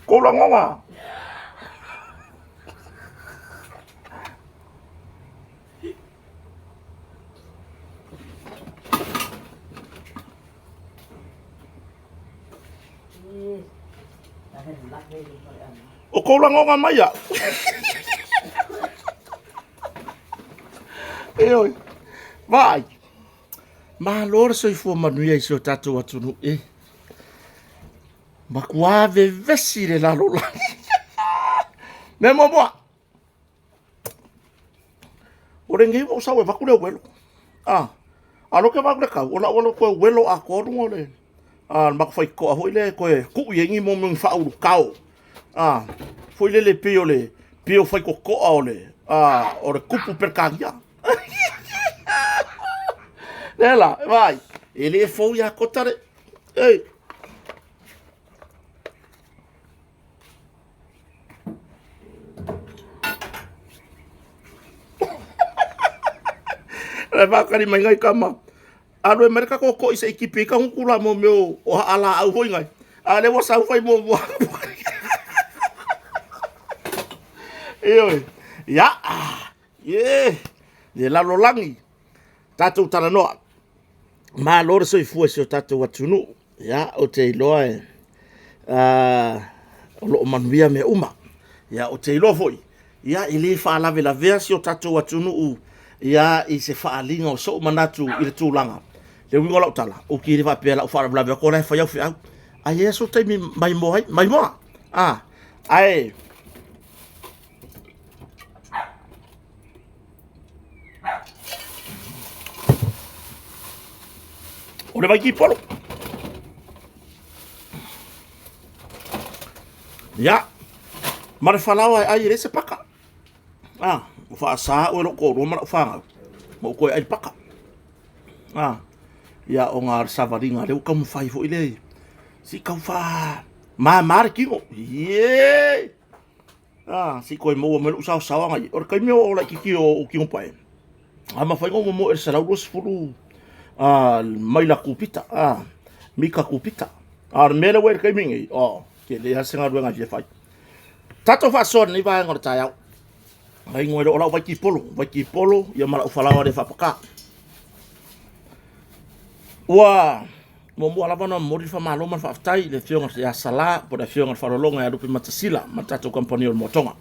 Kou lagoga. O kou lagoga mai au. E oi, vaai, malo le soifua manuia i si o tatou atunuu e. Matua vevesi le lalolagi. Mea muamua, O lenei ua ou sau e avatu le uelo. A, a loke avatu le kau, o lau alo toe uelo atoa luga o le a, le matou faitotoa foi lea e toe tuu i ai ni mo mea ni faaulutao. A, foi lele pei o le pei o faitotoa o le a, o le tupu Peretania. Lea la, vaai, e le fou ia Kota le. Ei. Le whakari mai ngai kama. Alu e mai le kako ko i se ikipi ka huku la mo meo o haa la au hoi ngai. A le wa sau fai mo mo. E oi. Ya. Ye. Le lalolangi. Tatou talanoa. Malo le soifua i si o tatou atunuu. Ia, ou te iloa e, o lo o manuia mea uma. Ia, ou te iloa foi, ia, e le faalavelavea si o tatou atunuu ia, i se faaaliga o sou manatu i le tulaga. Le uiga o lau tala, ou te le faapea o le a ou faalavelave atu o la e fai au feau. Ae i ai sou taimi maimoa ai, maimoa. Ah, ae O le vaikipolo. Ia, ma le falaoa e ai e le se paka. Ah, ua faasa au e lou toalua ma lau fanau, ma ou toe ai le paka. Ah, ia o ngā savaliga lea ua taumafai foi le si tau faa mama le tino. Ie! Ah, se i toe maua mai lou saosaoaga ia. O le taimi o laitiiti o ou tino pae, a mafai ona ou momoe i le 120 maila kupita, mita kupita. A o le mea lea ua i le taimi lenei, oh, tele lava se galuega e fia fai. Tatou faasoa i lenei vaega o le taeao. Ai o lau vaikipolo, vaikipolo ia ma lau falaoa lea faapaka. Ua Muamua lava ona momoli le faamalo ma le faafetai i le Afioga ia Sala po o le Afioga i le Faalologa ia Lupematasila ma le tatou kamupani o le Moatoga.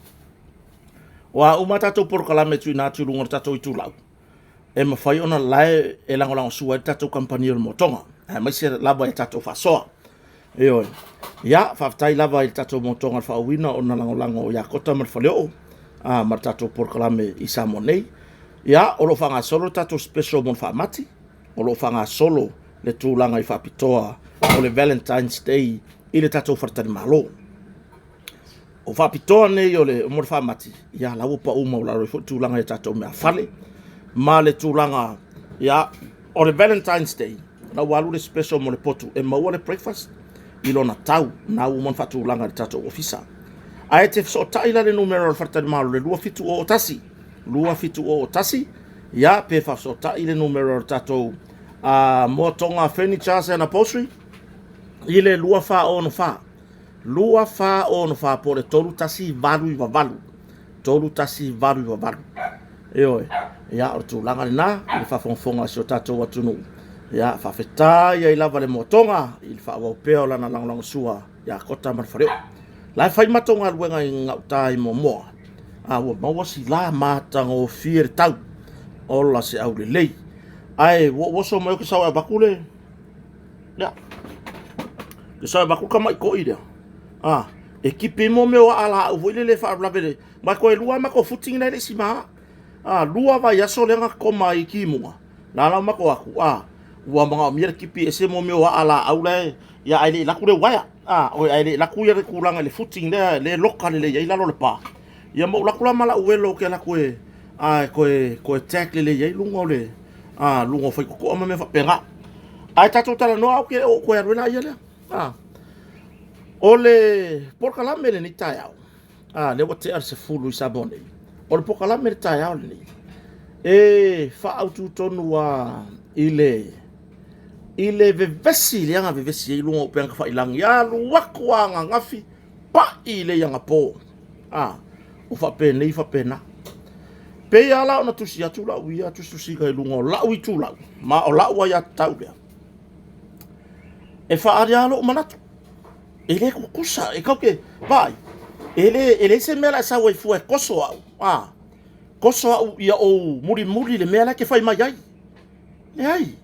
O a uma a tatou polokalame e tuuina atu i luga o le tatou itulau, e mafai ona lae e lagolagosua ai le tatou kamupani o le Moatoga, aemaise lava i a tatou faasoa. Ioe. Ia, faafetai lava i le tatou Moatoga i le faaauauina ona lagolago ia Kota ma le Faleoo a, ma le tatou polokalame i Samoa nei. Ia, o lo o faagasolo le tatou special mo le faamati. O lo o faagasolo le tulaga i faapitoa o le Valentine's Day i le tatou faletalimalo. O faapitoa nei o le mo le faamati, ia la ua pau maualalo ai foi tulaga i tatou mea fale ma le tulaga ia o le Valentine's Day la ua alu le special mo le potu e maua le breakfast i lona tau na ua uma ona faatulaga i le tatou ofisa. Ae e te fesootai la le numera o le faletalimalo le 2701 2701 ia pe faafesootai le numera o le tatou Moatoga Furnitures and Upholstery i le 2464 2464 po o le 3188 3188. Ioe, ia o le tulaga lena i le faafogafoga a si o tatou atunuu. Ia faafetai ai lava le Moatoga i le faaauau pea o lana lagolagosua ia Kota ma le Faleoo. La e fai matou galuega i gauta i Moamoa, a ua maua si la matagofie le tau, ola se aulelei. Ae ua ou oso mai ou te sau e avatu le, ia, te sau e avatu le tamai toi lea, a, e tipi ai mo mea o aa laau foi lele e faalavelave le, ma toe lua matou footing la e le i sima, a, lua vaiaso lea na koma ai i timuga, la la ua matou o atu, a, ua manaomia le tipi ese mo mea o aa laau la e, ia ae le i alu atu le uaea, a, oi, ae le i alu atu le tulaga i le footing lea e loka lelei ai lalo o le pa. Ia ma ou alu atu la ma lau uelo ou te alu atu e, a, e toe, toe tag lelei ai luga o le, a, luga o faitotoa ma mea faapena. Ae tatou talanoa ou te le o toe alu ai la ia lea. A, o le polokalame lenei taeao, a, lea ua tea le 10 i Samoa nei. O le polokalame le taeao lenei, e faaautu tonu lava i le i le vevesi lea na vevesi ai luga o upega tafailagi, alu atu lava ananafi, pai lei agapō. A, o faapenei faapena. Pei lava la ona tusi atu lau ia tusitusiga i luga o lau itulau, ma o lau aiatatau lea, e faaali lava lou manatu. E le tutusa, e tatou te vaai, e le, e leai se mea o le a e sau ai fua e toso au, a, toso au ia ou mulimuli i le mea la e te fai mai ai. Leai.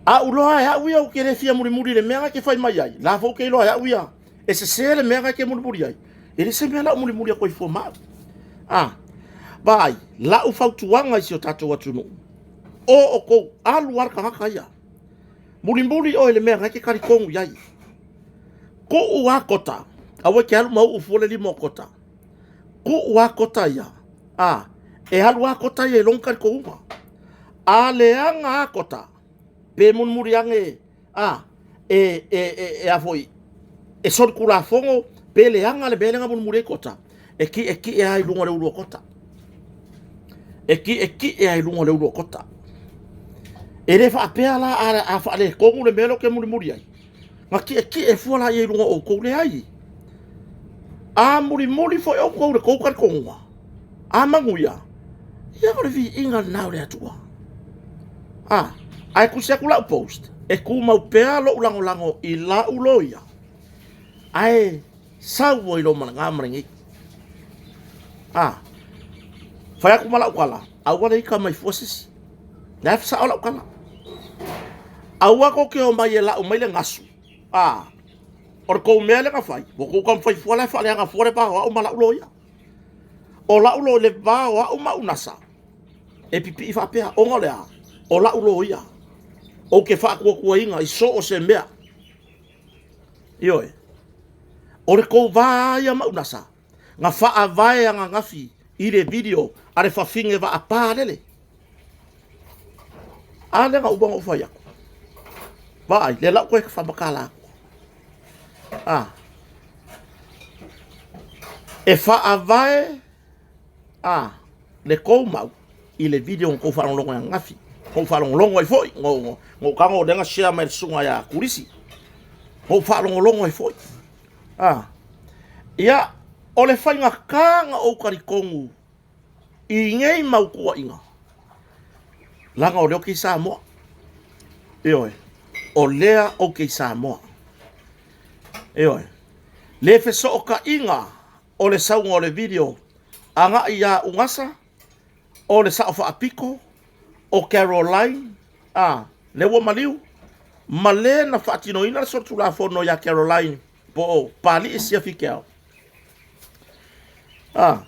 A ou iloa e au ia ou te le fia mulimuli i le mea la e te fai mai ai, la foi ou te iloa e au ia e sese le mea la e te mulimuli ai, e leai se mea la ou mulimuli atu ai fua ma au. A, vaai, lau fautuaga i si o tatou atunuu, o outou alu lava le tagata ia. Mulimuli oe i le mea na e te talitonu i ai. Tuu lava kota, aua e te alu ma uu fua le lima o kota. Tuu lava kota ia, a, e alu lava kota ia i lona talitonuga. A leaga lava kota, pe mulimuli ane, a, e, e, e, e a foi, e solitulafono pe leaga le mea lea na mulimuli ai kota, e ki'eki'e lava i luga o le ulu o kota. E ki'eki'e lava i luga o le ulu o kota. E le faapea la a faaletonu le mea lea ou te mulimuli ai, na ki'eki'e fua laia i luga o outou. Leai. A mulimuli foi outou i le tou talitonuga, a manuia, ia o le viiga lena o le Atua. A, ae tusi atu lau post, e tumau pea lou lagolago i lau loia, ae sau ai loa ma lena ma lenei. A, fai atu ma lau tala, aua le ita mai fua se isi. La e sao lau tala. Aua tou te omai e lau mai le gasu. A, o le tou mea lea na fai, ua tou taumafai fua la e faaleaga fua le va o au ma lau loia. O lau loia, le va o au ma Unasa, e pipii faapea, ona o le a? O lau loia. Ou te faatuatuaina i so o se mea. Ioe. O le tou va ia ma Unasa, na faavae ananafi i le video a le fafine vaapa lele. A lea na uma ona ou fai atu. Vaai, lea la ua toe faamatala atu. A. E faavae a le tou mau i le video na tou faalogologo ai ananafi. Na ou faalogologo ai foi, na ou tago o lea na share mai e le susuga ia Kulisi. Na ou faalogologo ai foi. A. Ia, o le faigata na ou talitonu i nei mau tuuaiga, leaga o lea ou te i Samoa. Ioe, o lea ou te i Samoa. Ioe, le fesootaiga o le sauga o le video agai ia Ugasa, o le Sao Faapito, o Caroline, a, lea ua maliu, ma le na faatinoina le solitulafono ia Caroline po o Palii Siafikeao. A,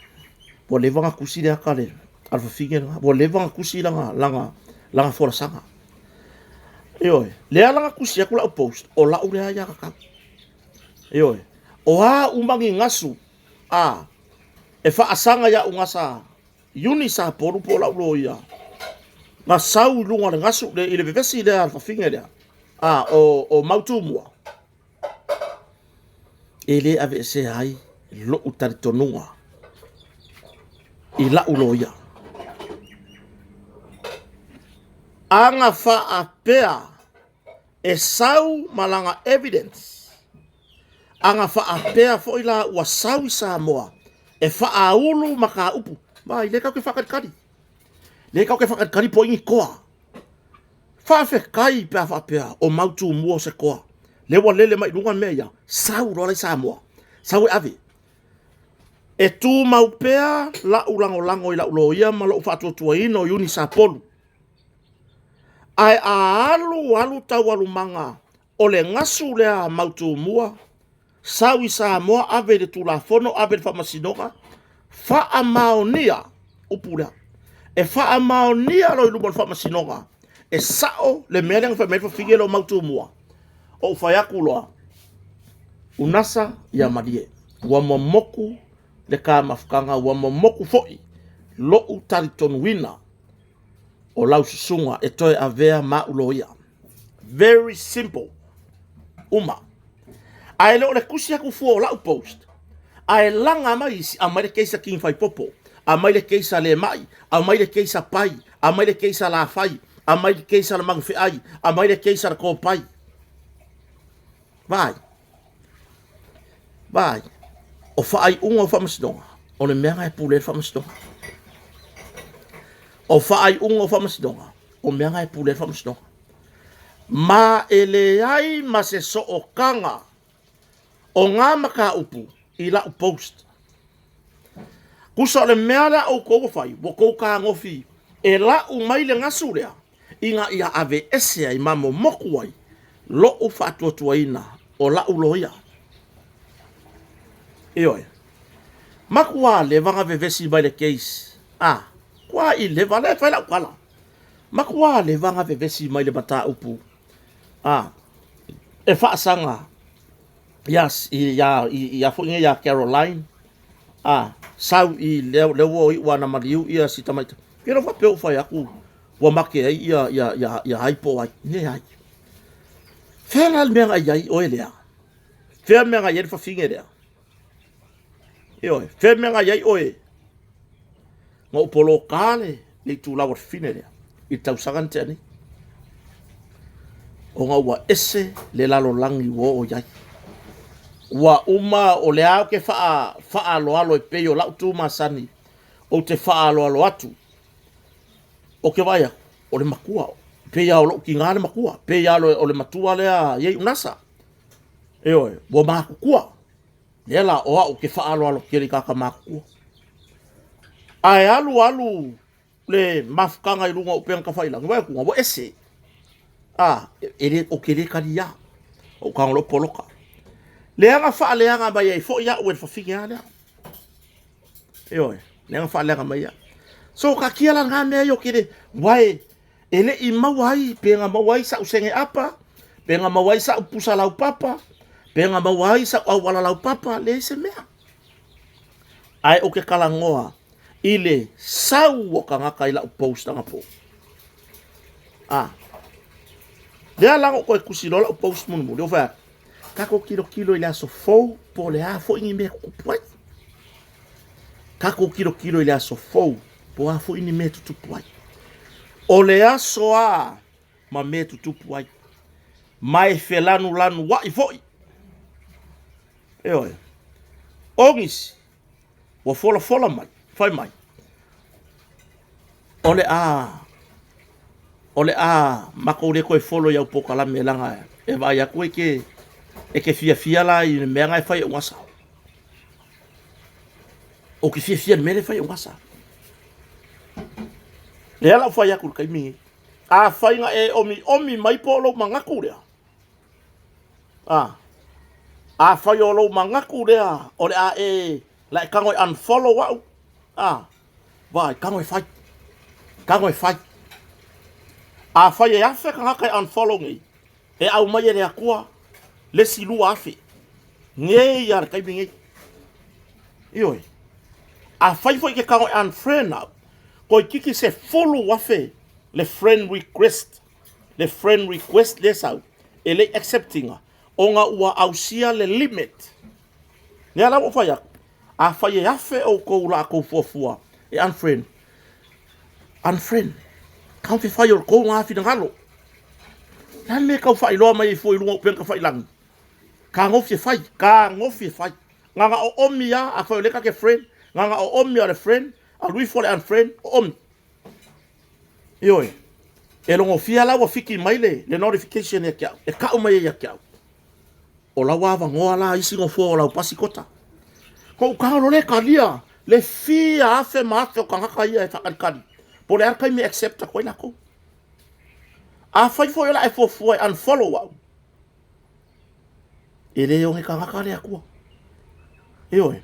ua leva ona tusi le ata a le fafine lena, ua leva ona tusi lana, lana, lana folasaga. Ioe, lea la na tusi atu lau post, o lau lea aiatatau. Ioe, o a uma ni gasu a e faasaga ia Ugasa Iuni Sapolu po o lau loia, na sau i luga o le gasu le, i le vevesi lea a le fafine lea, a o, o Mautumua, e le aveesea ai lou talitonuga i lau loia. A na faapea e sau ma lana evidence, a na faapea foi la ua sau i Samoa e faaulu mataupu, vaai, lea tatou te faatalitali, lea tatou te faatalitali po o ai ni toa. Faafetai pe a faapea o Mautumua o se toa, lea ua lele mai i luga mea ia, sau loa la i Samoa, sau e ave. E tumau pea lau lagolago i lau loia ma lou faatuatuaina o Iuni Sapolu. Ae a alu alu taualumaga o le gasu lea a Mautumua, sau i Samoa ave i le Tulafono, ave i le Faamasinoga, faamaonia upu lea. E faamaonia loa i luma o le Faamasinoga, e sao le mea lea na fai mai ai le fafine lea o Mautumua. Ou fai atu loa, Unasa ia malie, ua momoku le ta mafutaga, ua momoku foi lou talitonuina o lau susuga e toe avea ma au loia. Very simple. Uma. Ae le o le tusi atu fua o lau post, ae laga mai isi, aumai le case a King Faipopo, aumai le case a Lemai, aumai le case a Pai, aumai le case a Lafai, aumai le case a le Magufeai, aumai le case a le Kopai. Vaai. Vaai, o faaiuga o faamasinoga, o le mea na e pule ai le faamasinoga. O faaiuga o faamasinoga, o mea na e pule ai le faamasinoga. Ma e leai ma se sootaga o na mataupu i lau post. Tusa o le mea lea a outou ua fai, ua outou fetagofi e lau mai le gasu lea, ina ia aveese ai ma momotu ai lou faatuatuaina o lau loia. Ioe. Matua leva na vevesi mai le case. A, tua i leva, lea e fai lau tala. Matua leva na vevesi mai le mataupu. A, e faasaga ia, ia, ia foi nei ia Caroline. A, sau i lea, lea ua iu ana maliu ia si tamaita. Ke lo faapea ua fai atu ua make ai ia, ia, ia, ia ai po o ai. Leai. Fea la le mea na i ai oe lea? Fea le mea na i ai le fafine lea? Ioe, fea le mea na i ai oe? Na ou poloka le, le itulau a le fafine lea i le tausaga na tea nei. Ona ua ese le lalolagi ua oo i ai. Ua uma o lea ou te faa, faaaloalo e pei o lau tu masani, ou te faaaloalo atu. Ou te vaai atu, o le matua, pei lava o lou tiga le matua, pei lava o le matua lea i ai unasa. Ioe, ua matutua. Lea la o au ke faaaloalo tele i tagata matutua. Ae alu alu le mafutaga i luga o upega tafailagi, vaai atu, ua ese. A, e le, ou te le talia. Ou tago loa poloka. Leaga faaleaga mai ai foi au e le fafine lava lea. Ioe, lea na faaleaga mai au. So taatia la na mea ia o ke le, wae e le i maua ai, pe na maua ai sa'u sene apa, pe na maua ai sa'u pusa laupapa, pe na maua ai sa'u auala laupapa, leai se mea. Ae ou te talanoa i le sau o tagata i la'u post anapo. A, lea la na ou toe tusi loa la'u post mulimuli, ou fai atu, tatou tilotilo i le aso fou po o le a foi ni mea e tutupu ai. Tatou tilotilo i le aso fou po o a foi ni mea e tutupu ai. O le aso a ma mea e tutupu ai. Ma e felanulanuai foi. Ioe. O nisi, ua folafola mai, fai mai, o le a o le a matou le toe follow i au polokalame leaga e vaai atu e te e te fiafia la i le mea na e fai e Ugasa. Ou te fiafia i le mea lea e fai e Ugasa. Lea la ou fai atu i le taimi lenei. Afai na e omiomi mai po o lou manatu lea, a, afai o lou manatu lea o le a e la e tago e unfollow au, a, vaai, tago e fai. Tago e fai. Afai e 1000 tagata e unfollow nei, e aumai e le Atua le isi 2000. Nei lava le taimi nei. Ioe. Afai foi e te tago e unfriend au, toeitiiti 10,000 le friend request, le friend request lea e sau, e le i accept ina, ona ua ausia le limit. Lea la ua ou fai atu, afai e 1000 outou la outou fuafua e unfriend, unfriend. Kau te fai o le tou lena finagalo. Le a le mea e tau faailoa mai ai fua i luga o upega tafailagi? Fetagofi e fai, fetagofi e fai. Na ona oomi lava, afai o lea ta te friend, na ona oomi lava o le friend, alu ifo le unfriend, oomi. Ioe, e logofia la ua fiki mai le, le notification ia te au, e kau mai ai ia te au. O lau avanoa la isi nofoa o lau pasi kota. Ko u tago le talia le fia afe ma afe o tagata ia e faakalikali. Po o le a le taimi e accept atu ai latou. Afai foi o le a e fuafua e unfollow au, e le oge tagata le Atua. Ioe.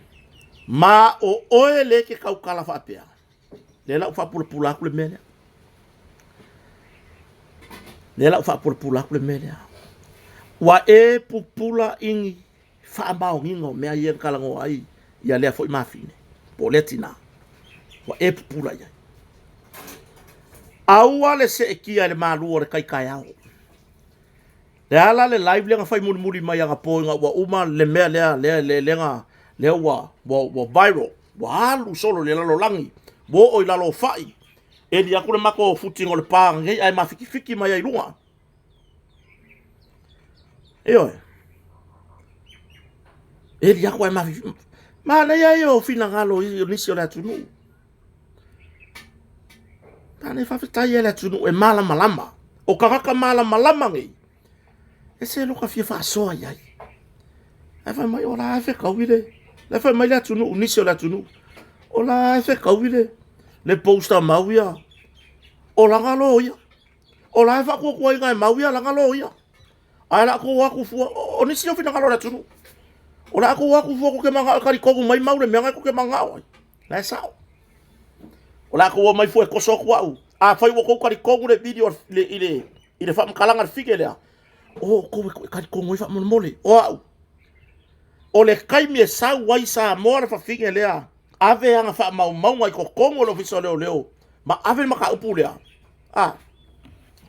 Ma o oe le ke tautala faapea. Lea la ua faapulapula atu le mea lea. Lea la ua faapulapula atu le mea lea. Ua e pupula i ni faamaoniga o mea ia na talanoa ai ia lea foi mafine, po o lea tinā. Ua e pupula i ai. Aua le seetia i le malu o le tai taeao. Le a la le live lea na fai mulimuli mai anapo ina ua uma le mea lea lea lea lea na lea ua ua ua viral, ua alu solo i le lalolagi, ua oo i lalo o fai, eli atu le matou footing o le pa nei ae mafikifiki mai ai i luga. Ioe. Eli aku ai mafifi. Manaia ia o finagalo i o nisi o le atunuu. Manaia faafetai e le atunuu e malamalama. O tagata malamalama nei, e se loka fia faasoa i ai. Ae fai mai, o la e fetau i le, la e fai mai le atunuu, nisi o le atunuu, o la e fetau i le, le posta mau ia, o lana loia. O la e faatuatuaina e mau ia lana loia. Ae la tou o atu fua, o nisi o finagalo o le atunuu. O le a tou o atu fua tou te manao e talitonu mai mau le mea na tou te manao ai. La e sao. O le a tou omai fua e toso atu au. Afai ua tou talitonu le video i le i le faamatalaga a le fige lea, o outou e talitonu ai faamolemole. O au, o le taimi e sau ai Samoa le fafine lea, ave ana faamaumauga i totonu o le Ofisa o Leoleo ma ave le mataupu lea. A,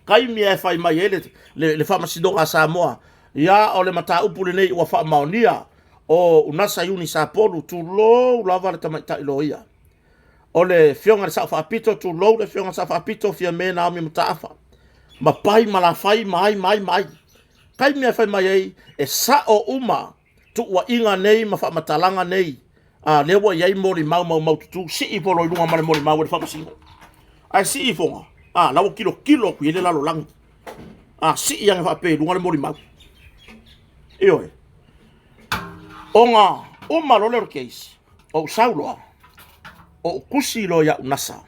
taimi e fai mai ai le Faamasinoga a Samoa, ia o le mataupu lenei ua faamaonia, o Unasa Iuni Sapolu, tulou lava le tamaitai loia. O le afioga i le Sao Faapito, tulou le afioga i le Sao Faapito, Fiame Naomi Mataafa, ma Pai ma Lafai ma ai ma ai ma ai. Taimi e fai mai ai, e sao uma tuuaiga nei ma faamatalaga nei, a lea ua i ai molimau maumaututu, sii ifo loa i luga ma le molimau e le faamasino. Ae sii ifoga, a la ua tilotilo atu i ai le lalolagi. A sii ane faapea i luga le molimau. Ioe. Ona uma loa lea o le case, ou sau loa, ou tusi loa ia Unasa,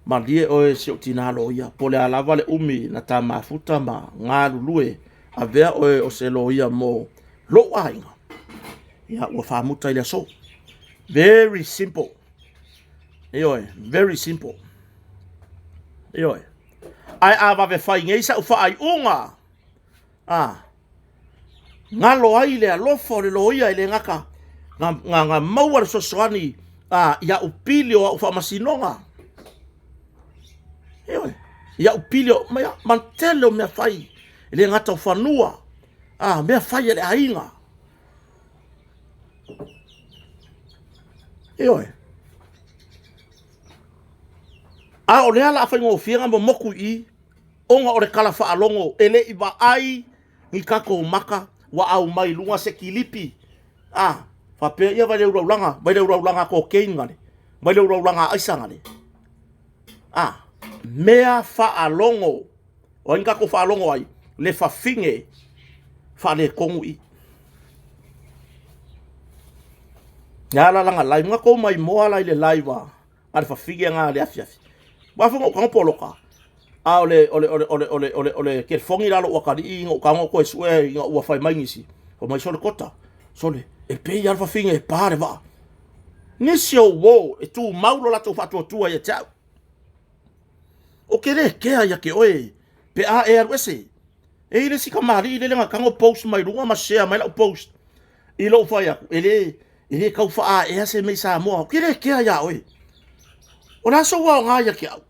malie oe si ou tinā loia, po o le a lava le umi na ta mafuta ma galulue, avea oe o se loia mo lou aiga, ia ua faamuta i le aso. Very simple. Ioe, very simple. Ioe. Ae a vave fai nei sau faaiuga, a, galo ai le alofa o le loia e le gata na, na, na maua le fesoasoani a, i au pili o au faamasinoga. Ioe, i au pili o, ma, ma tele o mea fai, e le gata o fanua, a, mea fai a le aiga. Ioe. A o lea la faigofie na momoku i i, ona o le tala faalogo e le i vaai ni tatou maka ua aumai luga se kilipi a faapea ia vai le ulaulaga vai le ulaulaga cocaine gale vai le ulaulaga aisa gale a mea faalogo o ai tatou faalogo ai le fafine faaletonu i ia la langa live nga kou mai moa la i le live a le fafine nga le afiafi wa fo ngo poloka a o le o le o le o le o le o le o le telefoni la lo atalii ina ua tago koe sue ina ua fai mai nisi fai mai sole kota sole e pei lava le fafine e pa le vaa nisi o uo e tumau lo latou faatuatua ia te au o ke le kea ia te oe pe a e alu ese e i le isi tamalii lele na tago post mai luga ma share mai lau post i lou fai atu e le e le tau faaea se mea i Samoa ou te le kea iā oe o le a sou aoga ia te au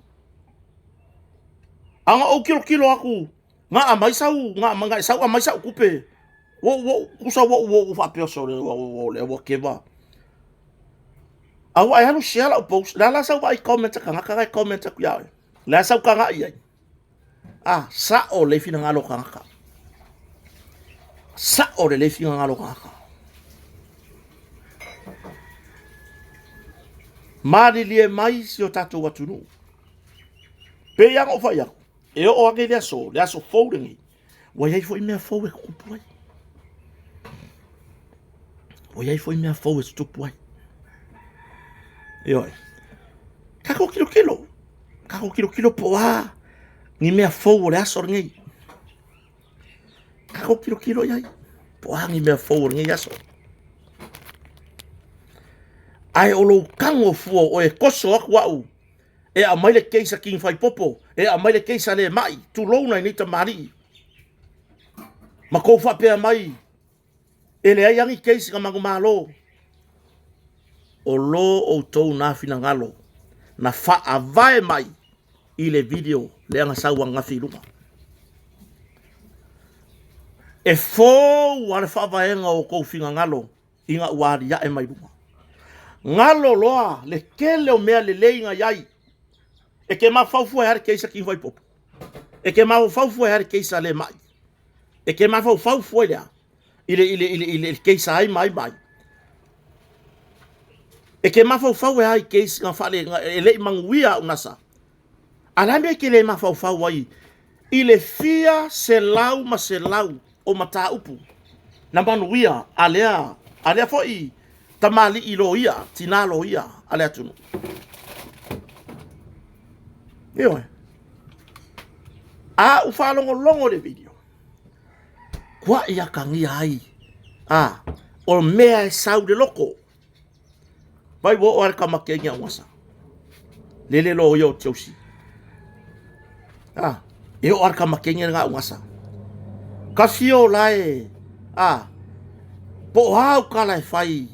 A na ou tilotilo atu, na aumai sau, na na sau aumai sau tupe, ua ua tusa ua ua ua faapea sole ua ua lea ua keva. A ua e alu share lau post, le a la sau vaai comment a tagata la e comment atu ia oe. Le a sau tagai i ai. A sao lelei finagalo o tagata. Sao lelei finagalo o tagata. Malilie mai si o tatou atunuu. Pei lava ona ou fai atu, e oo ane i le aso, le aso fou lenei, ua i ai foi mea fou e tutupu ai. Ua i ai foi mea fou e tutupu ai. Ioe. Tatou tilotilo, tatou tilotilo po o a ni mea fou o le aso lenei. Tatou tilotilo i ai, po o a ni mea fou o lenei aso. Ae o lou tago fua o oe e toso atu au e aumai le case a King Faipopo, e aumai le case a le mai, tulou nai nei tamalii. Ma tou faapea mai, e leai lava ni case na manumalo. O lo outou na finagalo na faavae mai i le video lea na sau ananafi i luga. E fou lava le faavaega o outou finagalo ina ua aliae mai luga. Galo loa le tele o mea lelei na i ai. E te mafaufau fua e a le case a King Faipopo. E te mafaufau fua e a le case a le mai. E te mafaufau fua i le a? I le, i le, i le, i le, i le case a ai ma ai ma ai. E ke mafaufau e ai case nga faale e le i manuia au nasa. A le a mea e ke le mafaufau ai i le fia selau ma selau o mataupu na manuia a lea a lea foi tamalii loia, tinā loia a le atunuu. Ioe. A ou faalogologo i le video, kuai atagia ai a o mea e sau i le loko. Vai ua oo lava le tama kegi au gasa. Lele loia o Josie. Ah, e oo lava le tama kegi lena au gasa. Ka fio la e, ah, po o a au tala e fai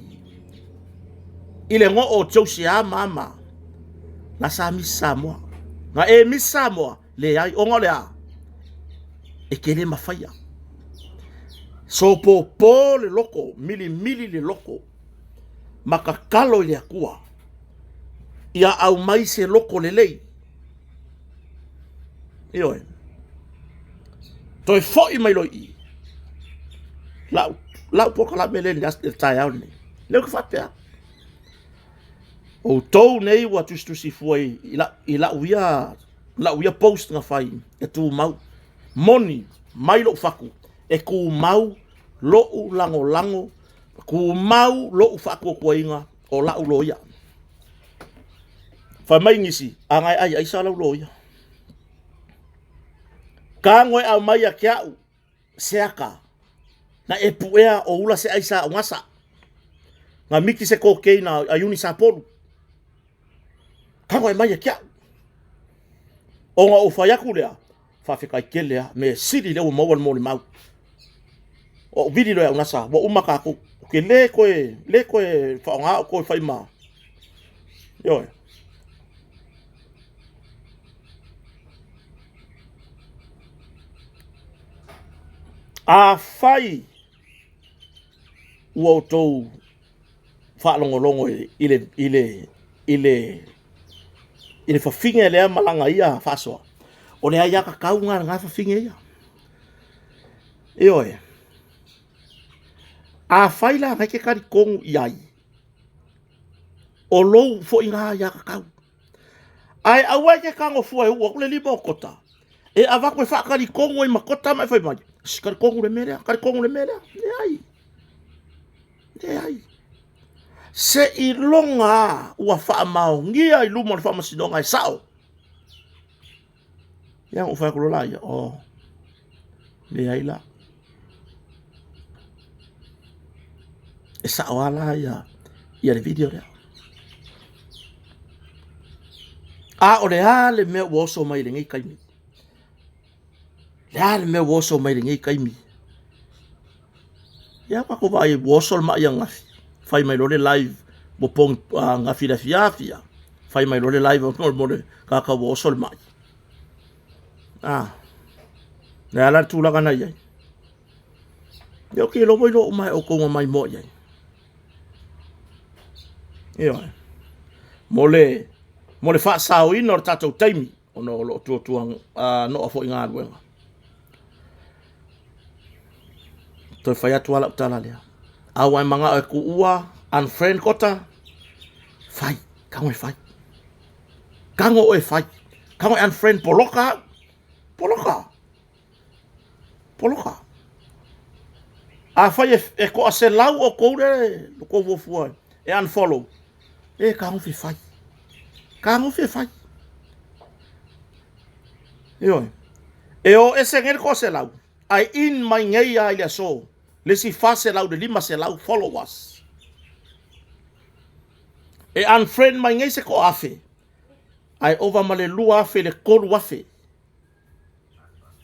i le goo o Josie a ma ama. Na sa misi Samoa. Na e misi Samoa, leai, ona o le a? E te le mafaia. Sopopo le loko, milimili le loko, ma tatalo i le Atua, ia aumai se loko lelei. Ioe. Toe foi mai loa i i. Lau, lau polokalame lea i le taeao lenei. Lea ou te faapea. Outou nei ua tusitusi fua i, i, i lau ia, lau ia post na fai e tumau. Moni mai lou fatu e tumau lou lagolago, tumau lou faatuatuaina o lau loia. Fai mai nisi, a na e ai aisa lau loia. Tago e aumai ia te au se aka na e puea o ula se aisa o gasa. Na miki se kokeina a Iuni Sapolu. Tago e mai ia te au. Ona ou fai atu lea, faafetai tele lava, mea sili lea ua maua le molimau. Ou vili loa e au nasa, ua uma tatou. Ou te le toe, le toe faaaoga au toe fai ma, ioe. Afai ua outou faalogologo i le, i le, i le, i le fafine lea ma lana ia faasoa, o le aiatatau lena a lena fafine ia. Ioe. Afai la na e te talitonu i ai, o lou foi lena aiatatau. Ae aua e te tago fua e uu atu le lima o Kota, e avatu e faatalitonu ai ma Kota ma e fai mai, Shh, talitonu le mea lea, talitonu le mea lea. Leai. Leai. Seiloga lava ua faamaonia i luma o le faamasinoga e sao. Ia, ona ou fai atu loa lea, oh, leai la. E sao lava la ia, ia le video lea. A o le a le mea ua oso mai i lenei taimi? Le a le mea ua oso mai i lenei taimi? Ia ua tatou vaai ua oso le ma'i ananafi, fai mai loa le live ua pogi ananafi i le afiafi a, fai mai loa le live mo le tagata ua oso le ma'i. A, le a la le tulaga na i ai? Ia ou te iloa ua iloa uma e outou na maimoa i ai. Ioe. Mo le, mo le faasaoina o le tatou taimi, ona o lo o tuatua noa foi galuega. Toe fai atu lava lau tala lea. A ua e manao e tuua unfriend kota, fai, tago e fai. Tago oe e fai. Tago e unfriend poloka au. Poloka. Poloka. Afai e, e toaselau outou le tou fuafua e unfollow, e tagofi e fai. Tagofi e fai. Ioe. E o ese nei le toaselau, ae in mai nei lava i le aso le isi 400 i le 500 followers. E unfriend mai nei se toafe, ae ova ma le 2000 i le 3000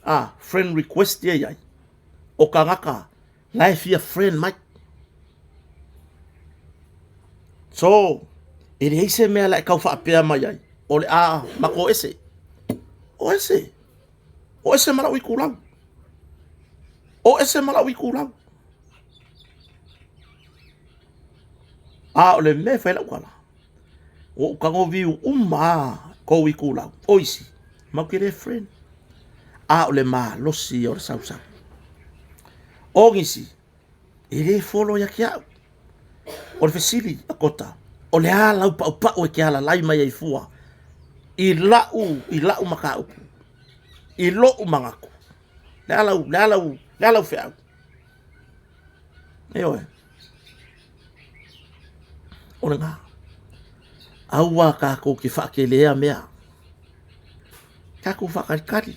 a friend request ia i ai o tagata la e fia friend mai. So, e leai se mea la e tau faapea mai ai, o le a matou ese. O ese. O ese ma lau itulau. O ese ma lau itulau. A o le mea e fai lau tala, ua ou tago viu uma lava kou itulau, o isi, matou te le friend. A o le malosi ia o le sausau. O nisi, e le follow ia te au. O le fesili a Kota, O le a lau paupau e te alalai mai ai fua i lau, i lau mataupu, i lou manatu. Le a lau, le a lau, le a lau feau? Ioe. O lena. Aua tatou te faakelea mea. Tatou faatalitali.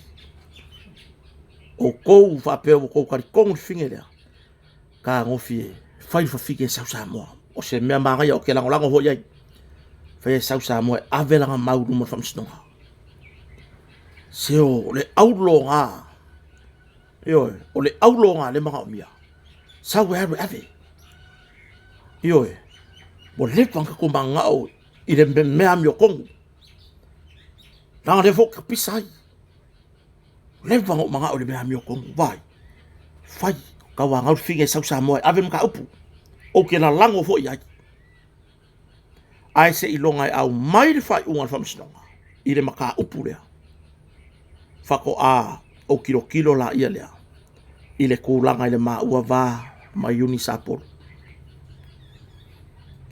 Outou faapea ua outou talitonu le fine lea, fetagofi e fai le fafine e sau Samoa. O se mea manaia ou te lagolago foi i ai. Fai e sau Samoa e ave lana mau i luma o le faamasinoga. Se o le aulo lena, ioe, o le aulo lena lea e manaomia. Sau e alu e ave. Ioe, ua leva ona tatou mananao i le mea amiotonu. Leaga o lea foi ou te tapisa ai. Leva ona ou manao i le mea amiotonu, vaai, fai, tauanau le fine e sau Samoa e ave le mataupu. Ou te lalago foi i ai. Ae seiloga e aumai le faaiuga a le faamasinoga i le mataupu lea, faatoa ou tilotilo laia lea i le tulaga i le maua va ma Iuni Sapolu.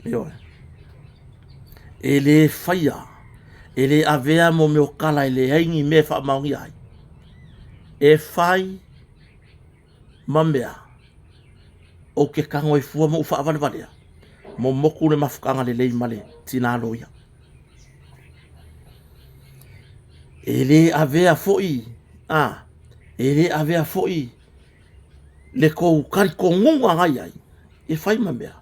Ioe. E le faia, e le avea mo mea o tala e leai ni mea e faamaonia ai. E fai ma mea ou te tago ai fua ma ou faavalevalea, momotu le mafutaga lelei ma le tina loia. E le avea foi, a, e le avea foi le tou talitonuga na i ai e fai ma mea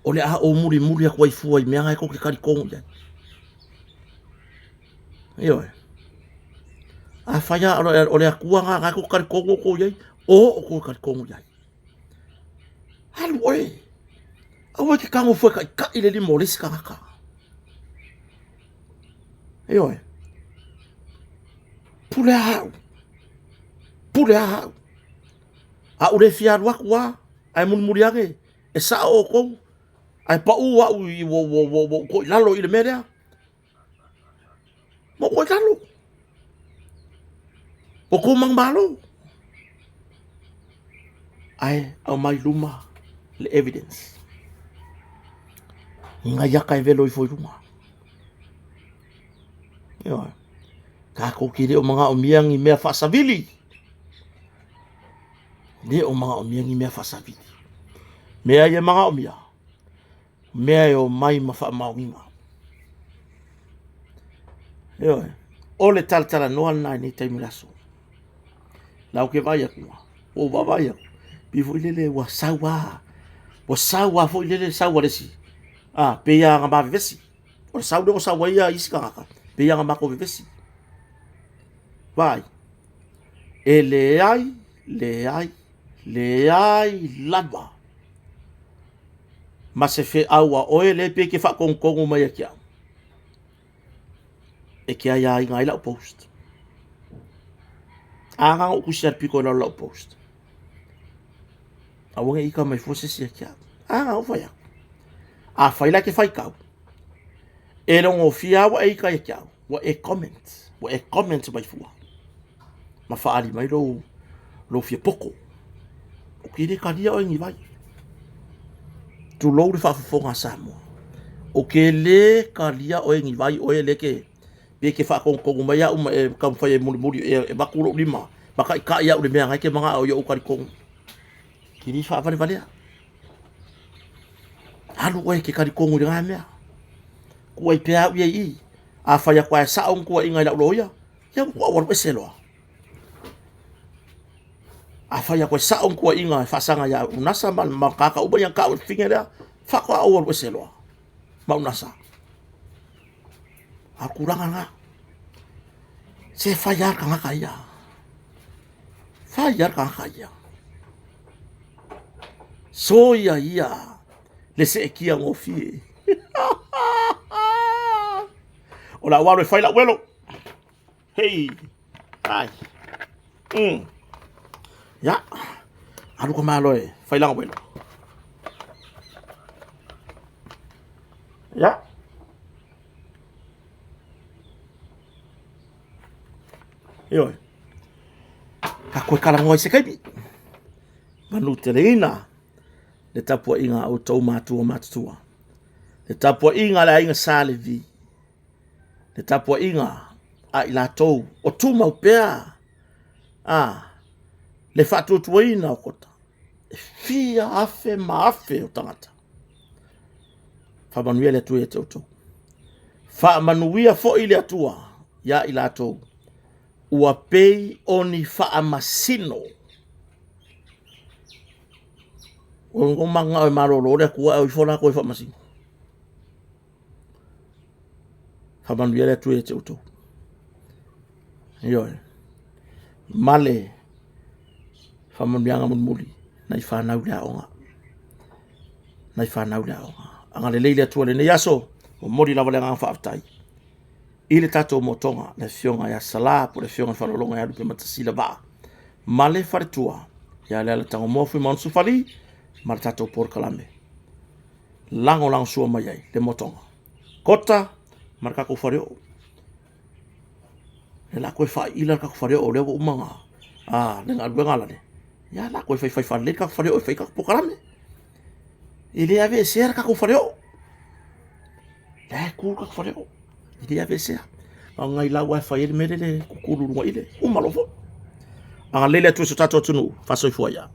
o le a ou mulimuli atu ai fua i mea na e tou te talitonu i ai. Ioe. Afai lava o le Atua lena na e tou te talitonu outou i ai, o outou e talitonu i ai. Alu oe. Aua e te tago fua e taitai le lima o le isi tagata. Ioe. Pule a au. Pule a au. A ou le fia alu atu lava, ae mulimuli ane, e sao outou, ae pau au i ua ua ua ua ou toilalo i le mea lea. Ua ou toilalo. Ua tou manumalo. Ae aumai luma le evidence. Ni nai ata e velo ifo i luga. Ioe. Tatou te le o manaomia ni mea faasavili. Le o manaomia ni mea faasavili. Mea ia e manaomia, mea e omai ma faamaoniga. Ioe. O le talatalanoa lena i nei taimi o le aso. La ou te vaai atu, ua ou vaavaai atu, pei foi lele ua sau lava, ua sau lava foi lele le sau a le isi, a, pei lava na ma vevesi. O le sau lea ua sau ai ia isi tagata, pei lava na matou vevesi. Vaai, e leai, leai, leai lava ma se feau a oe lea pei e te faatonutonu mai ia te au, e te aiaina ai lau post. A na ona ou tusi lava i le pito i lalo o lau post. Aua ne i ita mai fua se isi ia te au. A na ou fai atu. Afai la e te faitau, e logofia lava ua e ita ia te au, ua e comment, ua e comment mai fua ma faaali mai lou, lou fia poto. Ou te le talia oe ni vai. Tulou le faafofoga a Samoa. Ou te le talia oe ni vai oe le ke pe ke faatonutonu mai au ma e taumafai e mulimuli e avatu lou lima ma taitai au i le mea na e te manao ia ou talitonu. Ke le faavalevalea. Alu oe e te talitonu i lena mea. Kuai pea au ia i i. Afai atu ae sao ni tuuaiga i lau loia, ia ua ou alu ese loa. Afai atu e sao ni tuuaiga e faasaga ia Unasa ma ma tagata uma ia na taua i le fafine lea, faatoa ou alu ese loa ma Unasa. A o le tulaga lena. Se fai lava le tagata ia. Fai lava le tagata ia. Soia ia le seetia gofie. O le a ou alu e fai lau uelo. Hei, ai. Ya, alu ka malo e fai lana uelo. Ya. Ioe. Ka koe talanoa i se taimi. Manuteleina le tapuaiga a outou matua matutua. Le tapuaiga a le aiga Sa Levi, le tapuaiga a i latou o tumau pea a le faatuatuaina o kota, e fia afe ma afe o tagata. Faamanuia le Atua ia te outou. Faamanuia foi le Atua ia i latou ua pei o ni faamasino. Ua manao e malolo le Atua ae o ifo latou e faamasino. Faamanuia le Atua ia te outou. Ioe. Ma le faamanuiaga mulimuli nai fanau i le aoga. Nai fanau i le aoga. Agalelei le Atua i lenei aso, momoli lava le agaga faafetai i le tatou motoga, le afioga ia Sala po o le afioga i le Faalologa ia Lupematasila Vaa ma le faletua ia Leala Tagomoa Fuimaono Sufali ma le tatou polokalame lagolagosua mai ai le motoga kota ma le tatou faleoo. E la toe faaiila le tatou faleoo lea ua uma ona a le galuega a lale ia la toe faifai faalelei le tatou faleoo e fai tatou polokalame. E le aveesea le tatou faleoo, la e tu le tatou faleoo e le aveesea. Na o nai lau lava e fai ai le mea lele e tutulu i luga i le uma loa foi. Agalelei le Atua i so tatou atunuu, faasoifua ia.